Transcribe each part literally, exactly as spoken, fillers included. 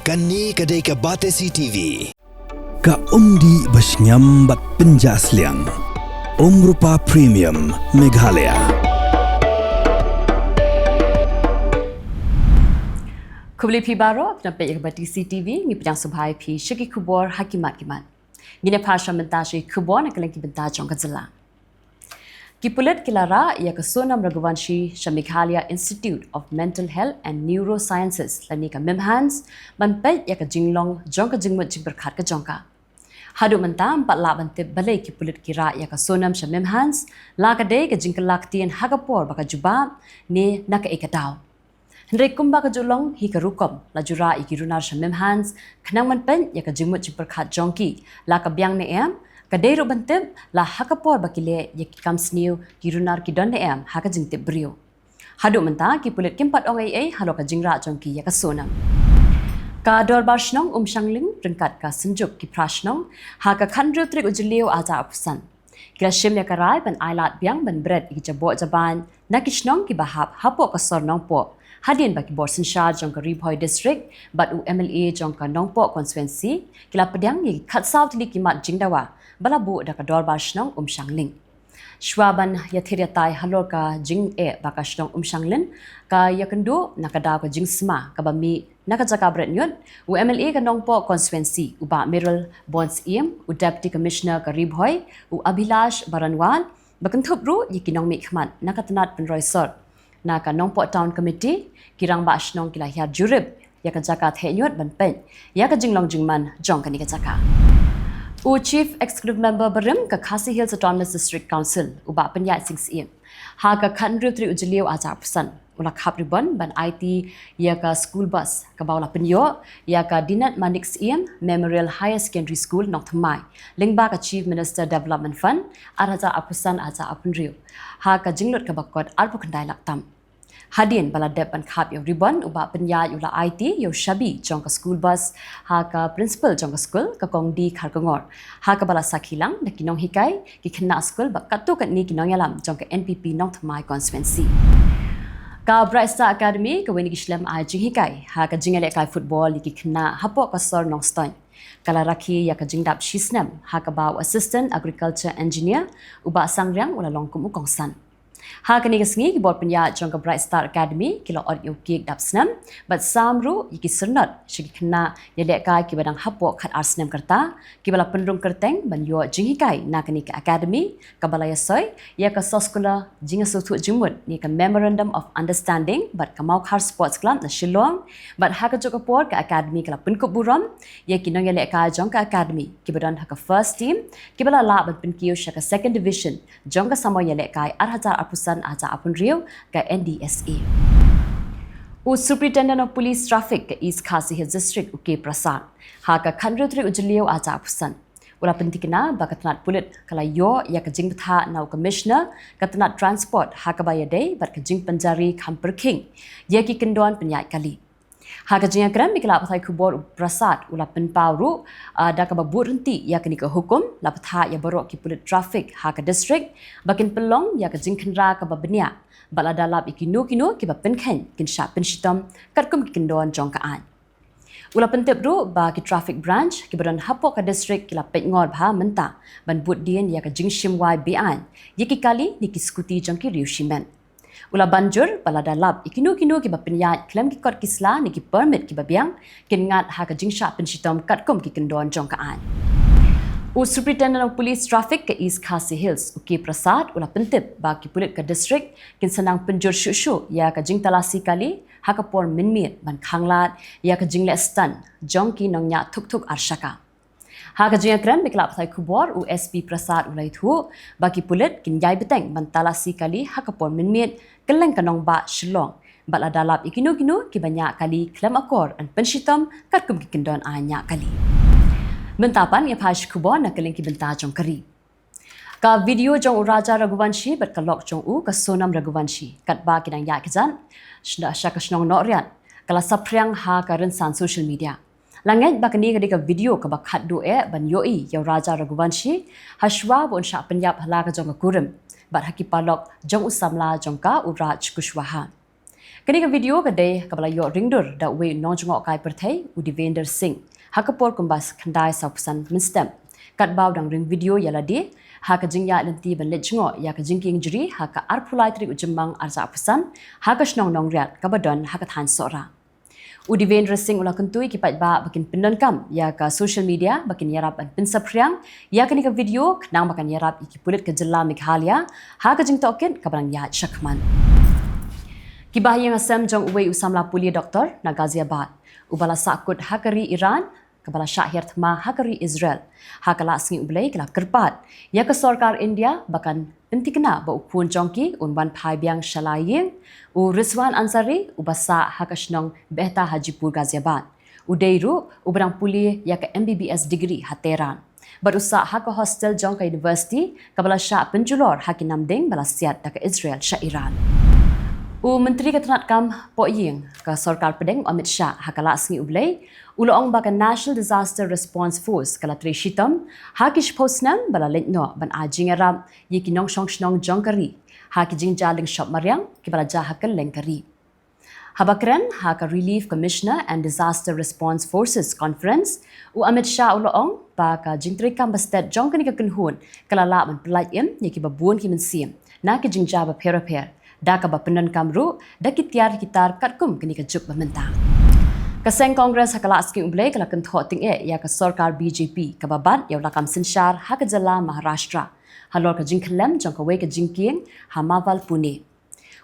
Kane ka dei ka Batesi T V. Ka umdih ba shngiam bad pynjah sliang. Umrupa Premium Meghalaya. Khublei phi baroh, phi nang peit ïa ka Batesi T V, ngi pdiang sngewbha ïa phi sha ki khubor ha ki mat ki mat. Ngin ïa phai sha mynta sha ki khubor na ka liang ki bynta jong ka jylla. Ki pulit ki la rah ïa ka Sonam Raghuvanshi sha Meghalaya Institute of Mental Health and Neurosciences lane ka MIMHANS ban peit ïa ka jinglong jong ka jingmut jingpyrkhat ka jong ka. Haduh mynta ym pat lah ban tip balei ki pulit ki rah ïa ka Sonam sha MIMHANS, la ka dei ka jingkylla ktien ha ka por ba ka jubab ne na kaei ka daw. Hynrei kumba ka ju long hi ka rukom, la ju rah ïa ki runar sha MIMHANS khnang ban peit ïa ka jingmut jingpyrkhat jong ki, la ka biang ne em, ka dei ruh ban tip la ha ka por ba ki leh ïa ki kam sniew ki runar ki don ne em ha ka jingtip briew. Haduh mynta ki pulit kim pat ong ei ei halor ka jingrah jong ki ïa ka Sonam. Ka Dorbar Shnong Umshangling ryngkat ka Synjuk ki Phra Shnong ha ka khathynriew tarik u Jylliew arhajar arphew san ki la shim ïa ka rai ban ailad biang ban bret ïa ki jaboh jabain na ki shnong kiba hap hapoh ka sor Nongpoh, hadien ba ki bor synshar jong ka Ri Bhoi District bad u M L A jong ka Nongpoh Constituency ki la pdiang ïa ki khatsaw tylli ki mat jingdawa ba la buh da ka Dorbar Shnong Umshangling. Shuwa ban ïathir ïatai halor ka jingeh ba ka shnong Umshangling ka ïakynduh na ka daw ka jingsma kaba mih na ka jaka bret ñiut, u M L A ka Nongpoh Constituency u Bah Mayralborn Syiem, u Deputy Commissioner ka Ri Bhoi u Abhilash Baranwal, ba kynthup ruh ïa ki nongmihkhmat na ka tnat pynroi sor na ka Nongpoh Town Committee, ki rangbah shnong ki la hiar jurip ïa ka jaka theh ñiut ban peit ïa ka jinglong jingman jong kane ka jaka. U Chief Executive Member barim ka Khasi Hills Autonomous District Council u Bah Pynïaid Sing Syiem ha ka khathynriew tarik u Jylliew arhajar arphew san u la khap ribon ban aiti ïa ka school bus kaba u la pynïoh ïa ka Dinet Manik Syiem Memorial Higher Secondary School Nongthymmai lyngba ka Chief Minister Development Fund arhajar arphew san arhajar arphew hynriew ha ka jinglut kaba kot arphew khyndai lak tam. Hadien ba la dep ban khap ïa u ribon, u Bah Pynïaid u la aiti ïa u shabi jong ka school bus ha ka principal jong ka skul, ka Kong D Kharkongor, ha kaba la sakhi lang da ki nonghikai, ki khynnah skul bad katto katne ki nongïalam jong ka N P P Nongthymmai Constituency. Ka Bright Star Academy kawei na ki shlem ai jinghikai ha ka jingïalehkai football ïa ki khynnah hapoh ka sor Nongstoiñ ka la rakhe ïa ka jingdap shisnem ha kaba u Assistant Agriculture Engineer u Bah Sangriang u la long kum u kongsan. Ha kane ka sngi ki bor pynïaid jong ka Bright Star Academy ki la ot ïa u kek dap snem bad sam ruh ïa ki syrnod sha ki khynnah ïalehkai kiba dang hapoh khatar snem ka rta kiba la pynrung kyrteng ban ïoh jinghikai na kane ka academy, kaba la ïasoi ïa ka soskular jingïasngewthuh jingmut ne ka Memorandum of Understanding bad ka Mawkhar Sports Club na Shillong. Bad ha kajuh ka por ka academy ka la pynkup burom ïa ki nongïalehkai jong ka academy kiba don ha ka first team kiba la lah ban pynkiew sha ka second division jong ka samoi ïalehkai arhajar arphew san arhajar arphew hynriew ka N D S A. U Superintendent of Police Traffic ka East Khasi Hills District u K Prasad ha ka khathynriew tarik u Jylliew arhajar arphew san u la pynthikna ba ka tnat pulit ka la ïoh ïa ka jingbthah na u Commissioner ka tnat Transport ha kaba ïadei bad ka jingpynjari kham pyrkhing ïa ki kyndon pynïaid kali. Ha ka jingïakren bad ki lad pathai khubor u Prasad u la pynpaw ruh, ah, da kaba bud ryntih ïa kane ka hukum, la bthah ïa baroh ki pulit traffic ha ka district ba kin pynlong ïa ka jingkhynra kaba bniah bad lada lap ïa kino kino kiba pynkheiñ kin shah pynshitom katkum ki kyndon jong ka aiñ. U la pyntip ruh ba ki traffic branch kiba don hapoh ka district ki la peitngor bha mynta ban bud dien ïa ka jingshim wai beaiñ ïa ki kali ne ki scooty jong ki riew shimet. U la ban jur ba lada lap ïa kino kino kiba pynïaid khlem ki kot ki sla ne ki permit kiba biang kin ngat ha ka jingshah pynshitom katkum ki kyndon jong ka aiñ. U Superintendent of Police Traffic ka East Khasi Hills u K Prasad u la pyntip ba ki pulit ka district kin sa nang pynjur shuh shuh ïa ka jingtalasi kali ha ka por mynmiet ban khanglad ïa ka jingleh stunt jong ki nongñiah thuk thuk arshaka. Ha ka jingïakren bad ki lad pathai khubor u S P Prasad u la ïathuh ba ki pulit kin ïai bteng ban talasi kali ha ka por mynmiet kylleng ka nongbah Shillong bad lada lap ïa kino kino kiba ñiah kali khlem akor yn pynshitom katkum ki kyndon aiñ ñiah kali. Mynta pat ngin ïa phai sha ki khubor na kylleng ki bynta jong ka ri. Ka video jong u Raja Raghuvanshi bad ka lok jong u ka Sonam Raghuvanshi katba ki dang ïaid kjat sha ka shnong Nohriat ka la saphriang ha ka rynsan social media. La ngeit ba kane ka dei ka video kaba khatduh eh ban ïohi ïa u Raja Raghuvanshi hashwa ba un shah pynïap ha la ka jong ka kurim bad ha ki paralok jong u samla jong ka u Raj Kushwaha. Kane ka video ka dei kaba la ïoh ringdur da uwei u nongjngohkai pyrthei u Devender Singh ha ka por kumba khyndai sawphew san mynstep. Katba u dang ring video ïa lade ha ka jingïaid lynti ban leit jngoh ïa ka jingkieng jri ha ka arphew lai tarik u Jymmang arhajar arphew san ha ka shnong Nongriat kaba don ha ka thaiñ Sohra. U Devender Singh u la kyntu ïa ki paidbah ba kin pyndonkam ïa ka social media ba kin ïarap ban pynsaphriang ïa kane ka video khnang ba kan ïarap ïa ki pulit ka jylla Meghalaya ha ka jingtohkit kaba dang ïaid shakhmat. Ki bahaïing hasem jong uwei u samla pule doktor na Ghaziabad uba la sahkut ha ka ri Iran kaba la shah hiar thma ha ka ri Israel ha ka Laisngi U Blei ki la kyrpad ïa ka sorkar India ba kan pynthikna ba u khun jong ki un wan phai biang sha la ïing, u Rizwan Ansari uba sah ha ka shnong Behta Hajipur Ghaziabad. U dei ruh uba dang pule ïa ka M B B S degree ha Tehran bad u sah ha ka hostel jong ka university kaba la shah pynjulor ha ki namding ba la siat da ka Israel sha Iran. U Myntri ka tnad kam pohïing ka sorkar pdeng u Amit Shah ha ka Laisngi U Blei u la ong ba ka National Disaster Response Force ka la trei shitom ha ki shiphew snem ba la leit noh ban ai jingïarap ïa ki nongshong shnong jong ka ri ha ki jingjia lyngshop mariang kiba la jia ha kylleng ka ri. Haba kren ha ka Relief Commissioner and Disaster Response Forces Conference, u Amit Shah u la ong ba ka jingtreikam ba stet jong kane ka kynhun ka la lah ban pyllait im ïa kiba bun ki mynsiem na ki jingjia bapher bapher da kaba pyndonkam ruh da ki tiar ki tar katkum kane ka juk ba mynta. Ka seng Congress ha ka Laisngi U Blei ka la kynthoh tyngeh ïa ka sorkar B J P kaba bat ïa u lakam synshar ha ka jylla Maharashtra halor ka jingkhyllem jong kawei ka jingkieng ha Maval, Pune.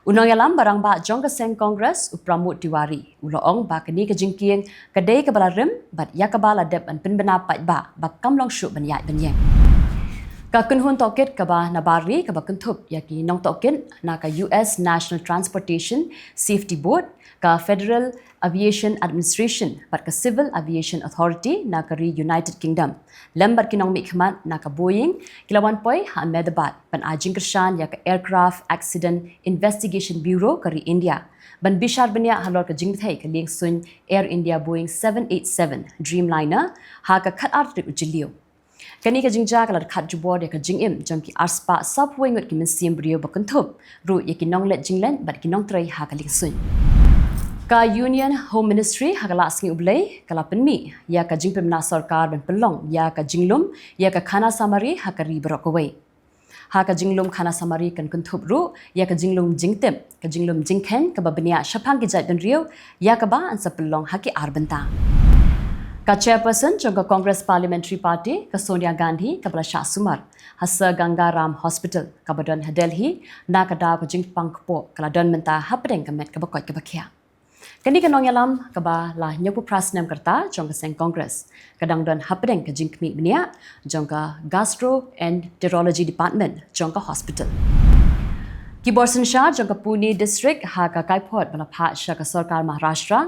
U nongïalam ba rangbah jong ka seng Congress u Pramod Tiwari u la ong ba kane ka jingkieng ka dei kaba la rim bad ïa kaba la dep ban pynbna paidbah ba kam long shuh ban ïaid ban ïeng. Ka kynhun tohkit kaba nabar ri kaba kynthup ïa ki nongtohkit na ka U S National Transportation Safety Board, ka Federal Aviation Administration bad ka Civil Aviation Authority na ka ri United Kingdom lem bad ki nongmihkhmat na ka Boeing ki la wan poi ha Ahmedabad ban ai jingkyrshan ïa ka Aircraft Accident Investigation Bureau ka ri India ban bishar bniah halor ka jingbthei ka liengsuiñ Air India Boeing seven eight seven Dreamliner ha ka khatar tarik u Jylliew. Kane ka jingjia ka la dkhot jubor ïa ka jingim jong ki arspah sawphew ngut ki mynsiem briew ba kynthup ruh ïa ki nongleit jingleit bad ki nongtrei ha ka liengsuiñ. Ka Union Home Ministry ha ka Laisngi U Blei ka la pynmih ïa ka jingpynbna sorkar ban pynlong ïa ka jinglum ïa ka khana samari ha ka ri baroh kawei. Ha ka jinglum khana samari kan kynthup ruh ïa ka jinglum jingtip, ka jinglum jingkheiñ kaba bniah shaphang ki jaitbynriew ïa kaba yn sa pynlong ha ki ar bynta. Ka chairperson jong ka Congress Parliamentary Party ka Sonia Gandhi kaba la shah sumar ha Sir Ganga Ram Hospital kaba don ha Delhi na ka daw ka jingpang kpoh ka la don mynta hapdeng ka met kaba koit kaba khiah. Kane ka nongïalam kaba la hynñiewphew phra snem ka rta jong ka seng Congress ka dang don hapdeng ka jingkhmih bniah jong ka Gastroenterology Department jong ka hospital. Ki bor synshar jong ka Pune District ha ka kaiphod ba la phah sha ka sorkar Maharashtra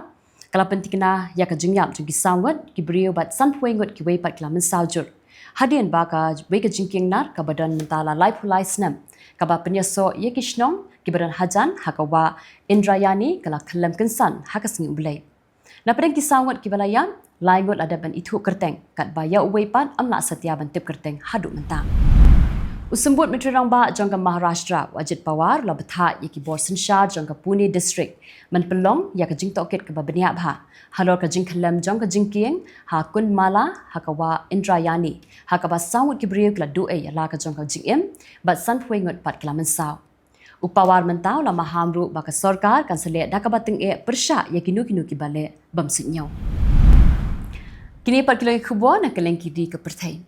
ka la pynthikna ïa ka jingïap jong ki saw ngut ki briew bad sanphew ngut kiwei pat ki la mynsaw jur hadien ba kawei ka jingkieng nar kaba don mynta la laiphew lai snem kaba pynïasoh ïa ki shnong kiba don hajan ha ka wah Indrayani ka la khyllem kynsan ha ka Sngi U Blei. Na pdeng ki saw ngut kiba la ïap, lai ngut la dep ban ithuh kyrteng katba ïa uwei pat ym lah satia ban tip kyrteng haduh mynta. U Symbud Myntri Rangbah jong ka Maharashtra u Ajit Pawar u la bthah ïa ki bor synshar jong ka Pune District ban pynlong ïa ka jingtohkit kaba bniah bha halor ka jingkhyllem jong ka jingkieng ha Kundmala ha ka wah Indrayani ha kaba saw ngut ki briew ki la duh ei ïa la ka jong ka jingim bad sanphew ngut pat ki la mynsaw. U Pawar mynta u la maham ruh ba ka sorkar kan sa leh da kaba tyngeh pyrshah ïa kino kino kiba leh bym suidñiew. Kine pat ki long ki khubor na kylleng ki ri ka pyrthei.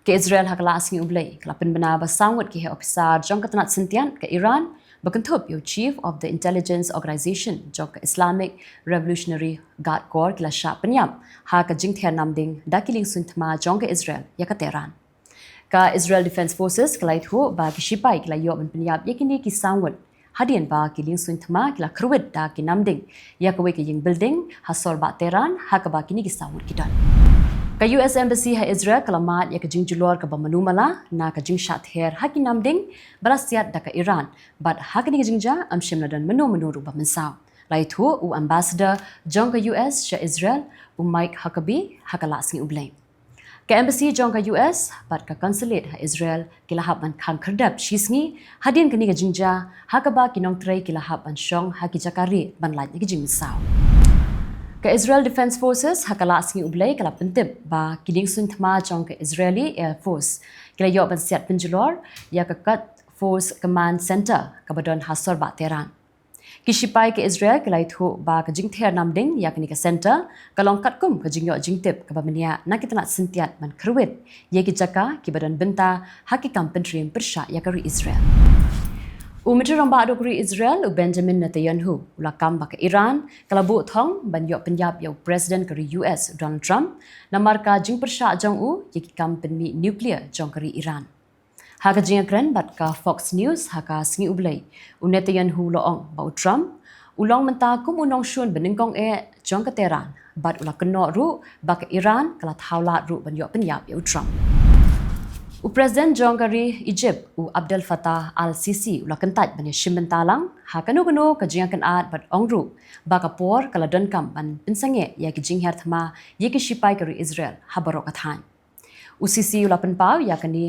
Ka Israel ha ka Laisngi U Blei ka la pynbna ba saw ngut ki heh ophisar jong ka tnat syntiat ka Iran ba kynthup ïa u Chief of the Intelligence Organization jong ka Islamic Revolutionary Guard Corps ki la shah pynïap ha ka jingther namding da ki liengsuiñ thma jong ka Israel ïa ka Tehran. Ka Israel Defense Forces ka la ïathuh ba ki shipai ki la ïoh ban pynïap ïa kine ki saw ngut hadien ba ki liengsuiñ thma ki la kyrwit da ki namding ïa kawei ka ïing building ha sor bah Tehran ha kaba kine ki saw ngut ki don. Ka U S Embassy ha Israel ka la mad ïa ka jingjulor kaba malu mala na ka jingshah ther ha ki namding ba la siat da ka Iran bad ha kane ka jingjia ym shym la don mynno mynno ruh ba mynsaw. La ïathuh u Ambassador jong ka U S sha Israel u Mike Huckabee ha ka Laisngi U Blei. Ka embassy jong ka U S bad ka consulate ha Israel ki la hap ban khang khyrdep shi sngi hadien kane ka jingjia, ha kaba ki nongtrei ki la hap ban shong ha ki jaka rieh ban lait na ki jingmynsaw. Ka Israel Defense Forces ha ka la sngi U Blei ka la pyntip ba ki diengsuin thma jong ka Israeli Air Force ki la ïoh ban siat pynjulor ïa ka Quds Force Command Center kaba don ha sorbah Tehran. Ki shipai ka Israel ki la ïathuh ba ka jingther namding ïa kane ka center ka long katkum ka jingïoh jingtip kaba mynta na ki tnat syntiat ban kyrwit ïa ki jaka kiba don bynta ha ki kam pyntriem pyrshah ïa ka ri Israel. U Myntri Rangbah Duh ka ri Israel, u Benjamin Netanyahu, u la kam ba ka Iran ka la buh thong ban ïoh pynïap ïa u President ka ri U S, u Donald Trump, namar ka jingpyrshah jong u ïa ki kam pynmih nuclear jong ka ri Iran. Ha ka jingïakren bad ka Fox News ha ka sngi U Blei, u Netanyahu u la ong ba u Trump u long mynta kum u nongshun banyngkong eh jong ka Tehran, bad u la kynnoh ruh ba ka Iran ka la thaw lad ruh ban ïoh pynïap ïa u Trump. U President jong ka ri Egypt, u Abdel Fattah al-Sisi, u la kyntait ban ïashim bynta lang ha kano kano ka jingïakynad bad ong ruh ba ka por ka la donkam ban pynsangeh ïa ki jinghiar thma ïa ki shipai ka ri Israel ha baroh ka thaiñ. U Sisi u la pynpaw ïa kane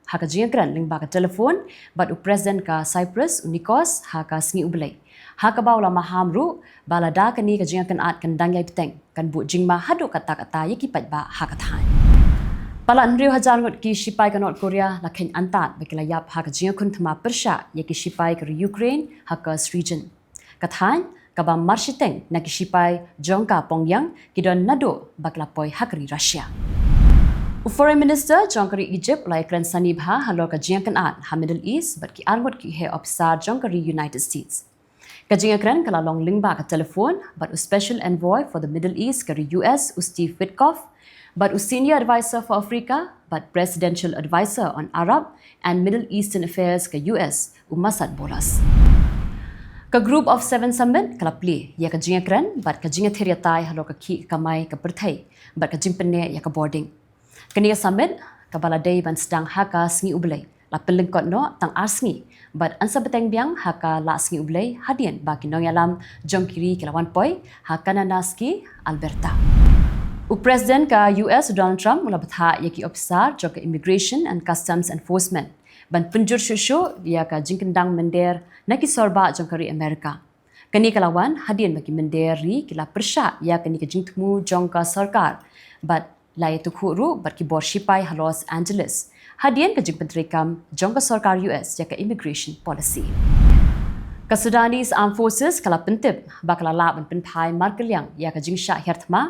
ha ka jingïakren lyngba ka telephone bad u President ka Cyprus, u Nikos, ha ka sngi U Blei, ha kaba u la maham ruh ba lada kane ka jingïakynad kan dang ïai bteng, kan buh jingma haduh katta katta ïa ki paidbah ha ka thaiñ. Palat hynriew hajar ngut ki shipai ka North Korea la kheiñ antad ba ki la ïap ha ka jingïakhun thma pyrshah ïa ki shipai ka ri Ukraine ha ka Kursk region, ka thaiñ kaba marshiteng na ki shipai jong ka Pyongyang ki don naduh ba ki la poi ha ka ri Russia. U Foreign Minister jong ka ri Egypt u la ïakren sani bha halor ka jingïakynad ha Middle East bad ki arngut ki heh ophisar jong ka ri United States. Ka jingïakren ka la long lyngba ka telephone bad u Special Envoy for the Middle East ka ri U S, u Steve Witkoff, bad u Senior Advisor for Africa bad Presidential Advisor on Arab and Middle Eastern Affairs ka U S, u Masad Boulos. Ka Group of Seven Summit ka la plie ïa ka jingïakren bad ka jingïathir ïatai halor ka khih ka kamai ka pyrthei bad ka jingpynneh ïa ka bording. Kane ka summit kaba la dei ban sdang ha ka sngi U Blei la pynlyngkot noh tang ar sngi bad yn sa bteng biang ha ka la sngi U Blei hadien ba ki nongïalam jong ki ri ki la wan poi ha Kananaskis, Alberta. U President ka U S, u Donald Trump, u la bthah ïa ki ophisar jong ka Immigration and Customs Enforcement ban pynjur shuh shuh ïa ka jingkyndang mynder na ki sorbah jong ka ri Amerika. Kane ka la wan hadien ba ki mynder ri ki la pyrshah ïa kane ka jingthmu jong ka sorkar bad la ïathuh ruh bad ki bor shipai ha Los Angeles hadien ka jingpyntreikam jong ka sorkar U S ïa ka immigration policy. Ka Sudanese Armed Forces ka la pyntip ba ka la lah ban pynphai markylliang ïa ka jingshah hiar thma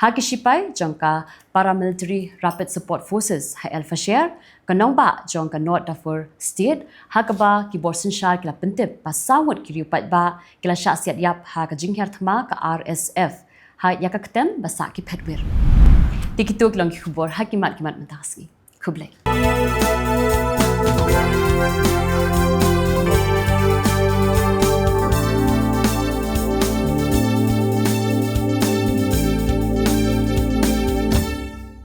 ha ki shipai jong ka Paramilitary Rapid Support Forces ha El Fasher, ka nongbah jong ka North Darfur State, ha kaba ki bor synshar ki la pyntip ba saw ngut ki riew paidbah ki la shah siat ïap ha ka jinghiar thma ka R S F ha ïa ka ktem ba sah ki phetwir. Te kito ki long ki khubor ha ki mat ki mat mynta ka sngi. Khublei.